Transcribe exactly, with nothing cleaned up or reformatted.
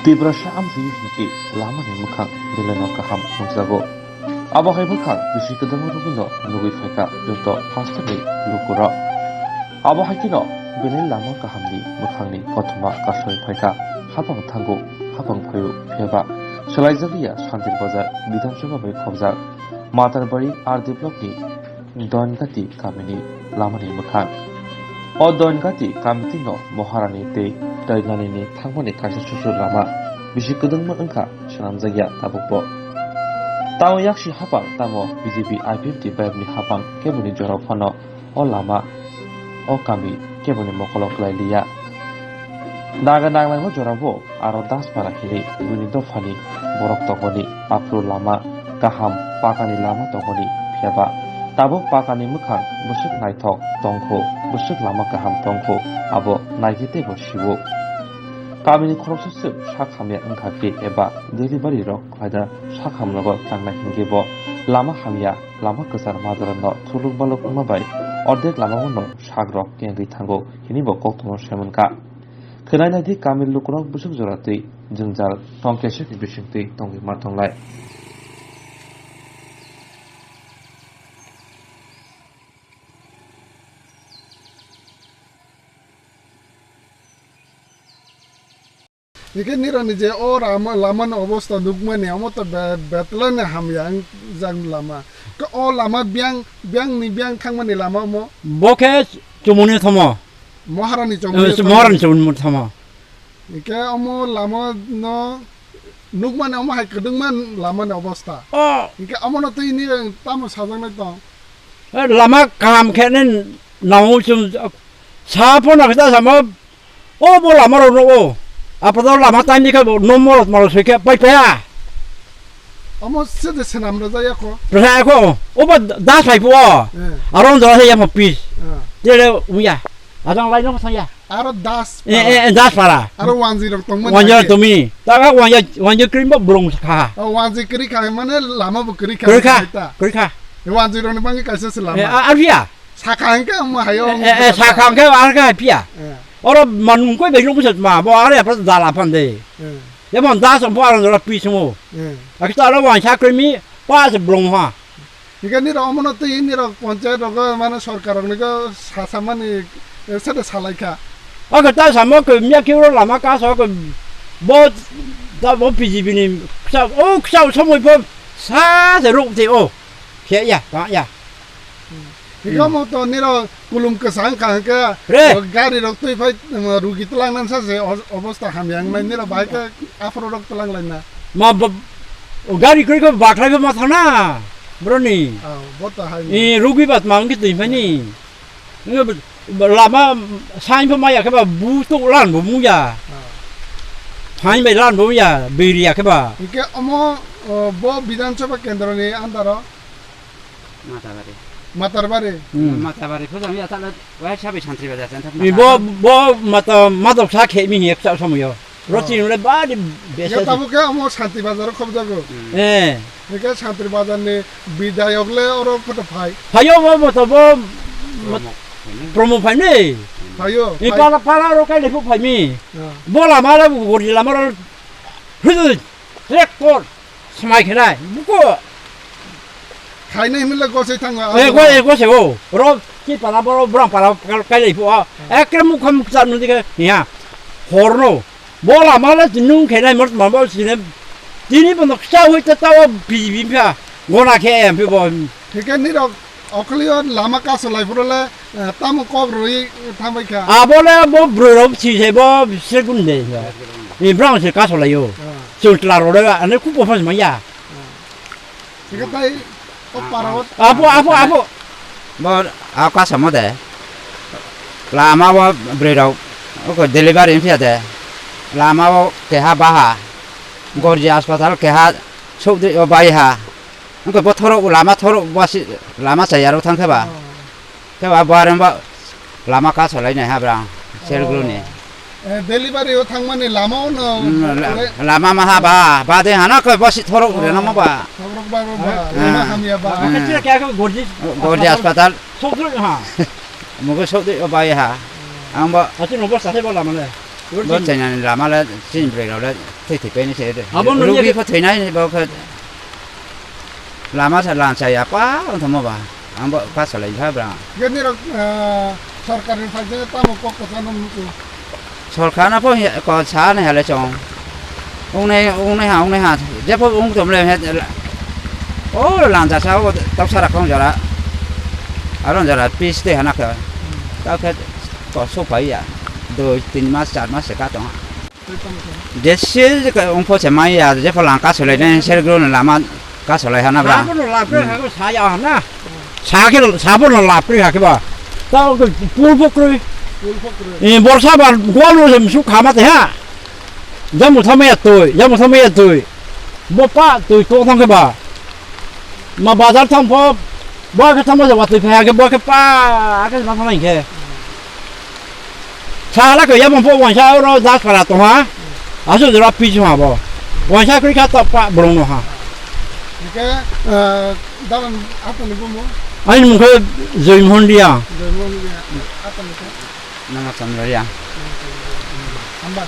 Tiprasa amtwi hinkhe lamani mwkhang belai no kaham nukjago. Abo hai bwkhak bisi kwdwma rwgwino nugwi phaikha joto hasteni lukurok. Abo hai kheno belai lama kahamni mwkhangni kothoma kasoi phaikha, hapang thango, hapang phaio, phiyaba swlaijakliya Santir Bazar Bidhan Sabha bai khobjak Matarbari R D block ni Doingati kamini lamani mwkhang. O Doingati kamitino Moharani tei Tainanini thangmani kaisa chuchur lama bisi kwdwngma wngkha swnamjakya tabukbo. Tamo yaksi hapang tamo B J P I P F T bayapni hapang keboni jorao phano o lama o kami keboni mokolo kwlai liya. Naga nanglaima jorao aro Daspara hini buini dophani borok tongmani aphuru lama kaham, pakani lama tongmani phiyaba tabuk pakani mwkhang bwswk naithok tongkhu, bwswk lama kaham tongkhu, abo naigwi teibo sio. Kamini khoroksa swk sak hamya wngkha khe eba delivery rok khlaina sak hamrogo tangnai hinkhe bo lama hamya, lama kwchar majra no thuluk baluk wngma bai ordek lama no sak rok kengwi thango hini bo koktwma saimankha. Khwnai naidi, kamini lukurok bwswk jora twi jwngjal tong kesakni bisingtwi tongwi ma tonglai. Hingke nironi je o rama, lamani obosta nukmani, omo to be-, betlaini hamya wng jak lama. Ke o lama biyang, biyangni biyang thangmani lama omo? Bo khe chumuni thomo. Moharani chumuni Eh, thomo. Moharani chumuni thomo. Hingke omo lama no nukmani omo hai kwdwngma lamani obosta. Oh. Hingke omono twi nirong tamo sajaknai tong? Eh, lama kaham khe ni nang chum sa phano khe ta samo. O bo lama rok no o. Apato lama tani khe bo no morot morot soi khe pai paya. Omo se de senam rw jaya kho. Rw jaya kho. O bo da sai phu o. Eh. Aro on jora se ya pho pis. Eh. Tele uya. Ajang lai no sang ya. Aro das. Eh, eh, eh, das para. Aro wanji rok tong mani. Wanji rok tong mani. Ta ga wanji, wanji krim bo blong kha. O wanji kri kha mane lama bo kri kha. Kri kha. Kri kha. Wanji rok ni bangi kaisa se lama. Eh, a, a, ya. Sakha hwnkhe omo hayo. Eh, eh, eh, sakha hwnkhe ar khe hai phiya. Eh. Oro manung koi bai nukgo se ma, bo ar yapra jala phan de. Eh. Yamon das bo ar jala pi sumo. Eh. Akita aro wan sa kremi pa se blong ha. Hingke nirok omono twi nirok ponchayat rogo mane sorkar rok niko sasamani, eh, sede salaikha. Ake ta samo ke miya kiro lama kaso ke bo da bo P G B ni ksa, o ksa somoi pho sa se ruk te o. Khe ya, ta ya. Hingke omo to nirok kulum kwchang wngkha hingke re. Gari rok twi phai, um, rugi twlang nan sa se o-, obosta hamya wngnai nirok bahai khe aphuru rok twlang laina. Ma ba-, o gari kwrwi khe bakhrai ma thana broni. Oh, bo to hai. E, rugi bat ma wngkhe twi phani. Nge lama sain pho maya khe ba bu to lan bo muya. Oh. Sain bai lan bo ya, biri ya khe ba. Hingke omo, o, bo Bidhan Sabha kendro ni under o. Matabari. Matarbari. Hmm. Matabari pho jang ya tala wai sabai santri bazar chan thap. Ni bo, bo mata madok sa khe mi hek sa samuyo. Roti nule ba di besa. Ya tabo ke amo Santi Bazar khobjago. Hmm. Eh. Eke Santi Bazar ni bidayok le oro photo phai. Phayo bo moto bo mot-, Promo. Promo phai ni. Phayo, Ni phai. Pala, pala ro kai le phu phai mi. Ya. Bo lama le gori lama ro. Hudud. Tractor. Smai khenai. Buko. Khainai hinle gosai thango. Eh, go, eh, go se o. Ro, ki pala boro, bro, pala, kal-, kailai phu, ah. Hmm. Ekre mukham kcha nudi ke, ya. Horno. Bo lama le tinung khenai mot mama sine. Tini bo noksa hui ta tawa bi, bi pha. Gona khe em phi bo. Thike nirok okhliyo lama kaso lai phuru le, eh, tamo kok rui thambai kha. Abo le bo broi rok si se bo se gun de. Ni brang se kaso lai yo. Ah. Chul tla ro le, ane ku po phas ma ya. Ah. Eke tai o para o. Apo, apo, apo. Bo a kasamo de. Lama o bwrwi rok o ko delivery wngphiya de. Lama o keha baha. Gorji hospital keha sokdwi o baiha. Wngkhe bo thorok lama thorok basi lama chaya rok thangkhe ba. Oh. Khe ba bo aremba lama kasolai nai ha bra, selgro ni. Eh, delivery o thangmani lama o no. Mm, la-, re- lama maha ba, ba de hana khe bosi thorok Oh, rena ma ba. Thorok ba, ba, ba. Eh. Lama hamya ba. Eh. Khe khe khe gorji. Gorji hospital. Sokdro ha. Mugo sokdro o bai ha. Ang ba. Ati no bosta se ba lama le. Bo chainani lama le chini bwrwi rok le thwi thwi paini se. Abo nung Rugi ya- pho thwinai bo khe lama sa lan chaya pa wng thangma ba. Ang bo ka salai kha bra. Yoni rok, ah, sorkar ni phaikhe tamo kok kwchangno muchung. Sorkar no pho hi-, ko sa nai hale chong. Wngnai, wngnai ha, wngnai ha. Jepho wng tong le he la-, o lanja sa o tok sara kong jora. Aron jora pis te hana khe. Ta khe ko so phai ya. Dui, tin mas, char mas se ka tong. Jesi ka wng pho se mai ya, jepho lang ka solai ne ser gro lama ka solai hana bra. Sabono lapre ha ko saya hana. Sa khe sabono lapre ha khe ba. Ta ko pul pokri. Pul pokri. E borsa ba gol ro sem su khama te ha. Jamu thama ya toi, jamu thama ya toi. Bo pa toi to thang khe ba. Ma bazar thang pho, bo khe thangma jaba twi phai khe, bo khe pa khe ma thang khe. Sa hala khe yabang pho waisa oro das para tong ha. Asu jora pis ma bo. Waisa kri kha ta pa brong no ha. Hingke, eh, dalan atoni bumo? Ani mung khe Joy Mohon Riya. Joy Mohon Riya. Atoni khe? Nama Chandra Riya. Hamba.